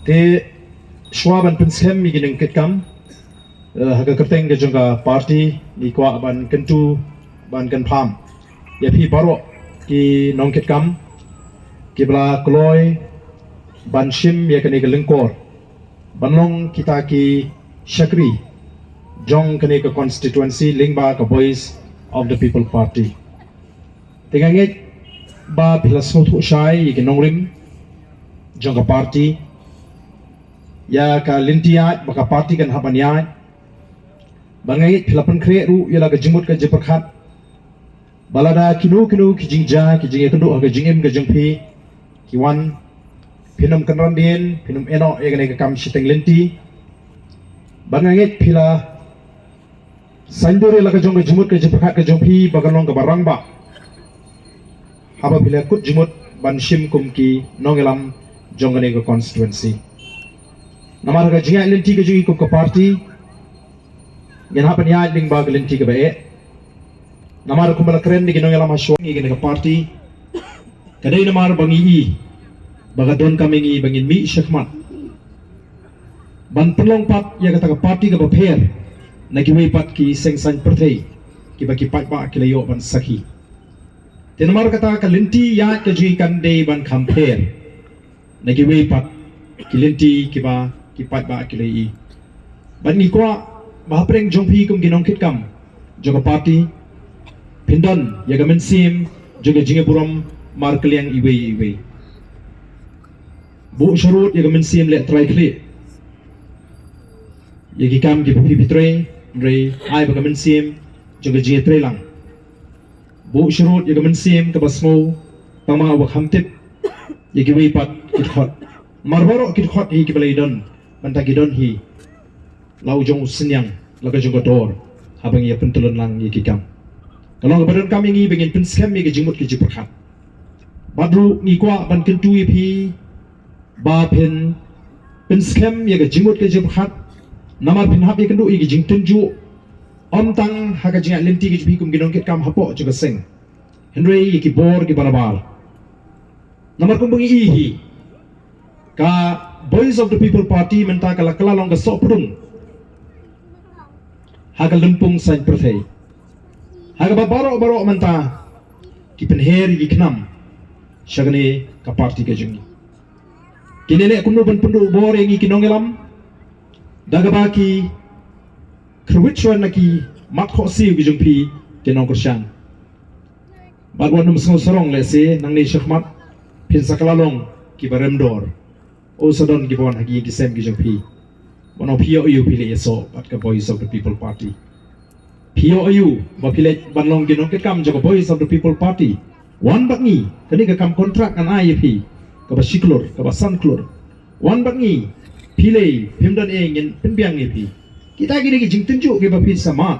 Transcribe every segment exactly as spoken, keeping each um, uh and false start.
Te shuwa ban pynskhem ïa ki nongkitkam, eh, ha ka kyrteng ka jong ka party, ngi kwah ban kyntu, ban kynpham ïa phi baroh ki nongkitkam kiba la kloi ban shim ïa kane ka lyngkor ban long kita ki shakri jong kane ka constituency lyngba ka Voice of the People Party. Te nga ngeit ba phi la sngewthuh shai ïa ki nongrim jong ka party, ïa ka lynti ïaid ba ka party kan hap ban ïaid. Ba nga ngeit phi la pynkhreh ruh ïa la ka jingmut ka jingpyrkhat ba lada kino kino ki jingjia, ki jingïakynduh ha ka jingim ka jong phi, ki wan, phin ym kynran dien, phin ym ïehnoh ïa kane ka kam shiteng lynti. Ba nga ngeit phi la saiñdur ïa la ka jong ka jingmut ka jingpyrkhat ka jong phi ba kan long kaba rangbah haba phi la kut jingmut ban shim kum ki nongïalam jong kane ka constituency. Namar ka jingïaid lynti ka jong ngi kum ka party, ngin hap ban ïaid lyngba ka lynti kaba eh. Namar kumba la kren da ki nongïalam ha shuwa, ngi kane ka party ka dei namar ba ngi i ba ka donkam ïa ngi ba ngin mih shakhmat ban pynlong pat ïa kata ka party kaba pher na kiwei pat ki seng saiñ pyrthei kiba ki paidbah ki la ïoh ban sakhi. Te namar kata ka lynti ïaid ka jong ngi kan dei ban kham pher na kiwei pat ki lynti kiba ki paidbah ki la i. Bad ngi kwah ba hapdeng jong phi kum ki nongkitkam jong ka party, phin don ïa ka mynsiem jong ka jingïaburom markylliang iwei ïa iwei. Buh sharud ïa ka mynsiem leh trai khlieh ïa ki kam kiba phi phi trei, hynrei ai ba ka mynsiem jong ka jingïatreilang. Buh sharud ïa ka mynsiem kaba sngew tangma uba kham tip ïa kiwei pat ki dkhot. Namar baroh ki dkhot hi kiba la ïadon, mynta ki don hi la u jong u synñiang, la ka jong ka dor haba ngi ïa pyntylun lang ïa ki kam. Ka long kaba donkam ïa ngi ba ngin pynskhem ïa ka jingmut ka jingpyrkhat. Bad ruh ngi kwah ban kyntu ïa phi ba phin pynskhem ïa ka jingmut ka jingpyrkhat, namar phin hap ïakynduh ïa ka jingtynjuh ym tang ha ka jingïaid lynti ka jong phi kum ki nongkitkam hapoh jong ka seng, hynrei ïa ki bor kiba la bar. Namar kumba ngi i hi, ka Voice of the People Party mynta ka la kylla long ka sohpdung ha ka lympung saiñ pyrthei, ha kaba baroh baroh mynta ki pynher ïa ki khnam sha kane ka party ka jong ngi. Kine leh kumno ban pynduh bor ïa ngi ki nongïalam da kaba ki khyrwit shuwa na ki mat khohsiew ki jong phi ki nongkyrshan. Bad wat nym sngew sarong, lehse nangne shakhmat phin sa kylla long kiba rem dor. O sa don kiba wan ha ki ïing ki sem ki jong phi, ban ong phi ïoh aïu phi leit ïasoh bad ka Voice of the People Party. Phi ïoh aïu ba phi leit ban long ki nongkitkam jong ka Voice of the People Party? Wan bad ngi, kane ka kam kontrak ngan ai ïa phi kaba shi klur, kaba san klur. Wan bad ngi, phi lei phim don ei, ngin pynbiang ïa phi. Kita ki dei ki jingtynjuh kiba phi sa mad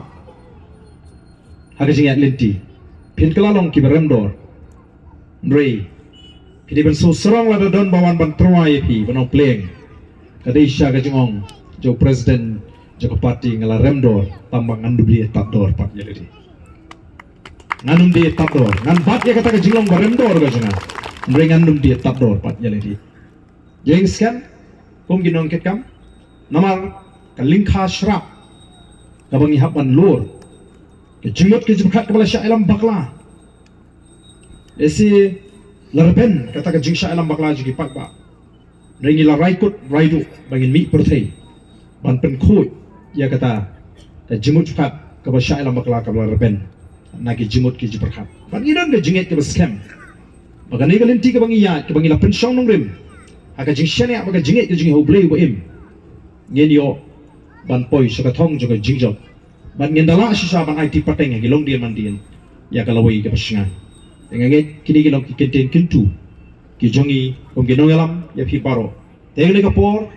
ha ka jingïaid lynti. Phin kylla long kiba rem dor. Hynrei phi dei ban sngewsarong lada don ba wan ban tyrwa ïa phi, ban ong pleng, ka dei sha ka jingong jong u president jong ka party, nga la rem dor, tangba ngan ym dei tad dor pat ïa lade. Ngan ym dei tad dor, ngan bat ïa kata ka jinglong ba rem dor ka jong nga, hynrei ngan ym dei tad dor pat ïa lade. Ïeng skhem kum ki nongkitkam, namar ka lyngkha shrap kaba ngi hap ban lur, ka jingmut ka jingpyrkhat kaba la shah ïalam bakla. Lehse la rben kata ka jingshah ïalam bakla jong ki paidbah, hynrei ngi la rai kut rai duh ba ngin mih pyrthei ban pynkhuid ïa kata ka jingmut jingpyrkhat kaba shah ïalam bakla kaba la rben na ki jingmut ki jingpyrkhat. Bad ngi don ka jingngeit kaba skhem ba kane ka lynti kaba ngi ïaid, kaba ngi la pynshong nongrim ha ka jingshaniah bad ka jingngeit ka jong ngi ha U Blei uba im, ngin ïoh ban poi sha ka thong jong ka jingjop. Bad ngin da lah shisha ban aiti pateng ha ki longdien mandien ïa ka lawei kaba shngaiñ. Te nga ngeit kine ki long ki kyntien kyntu ki jong ngi kum ki nongïalam ïa phi baroh. Te kane ka por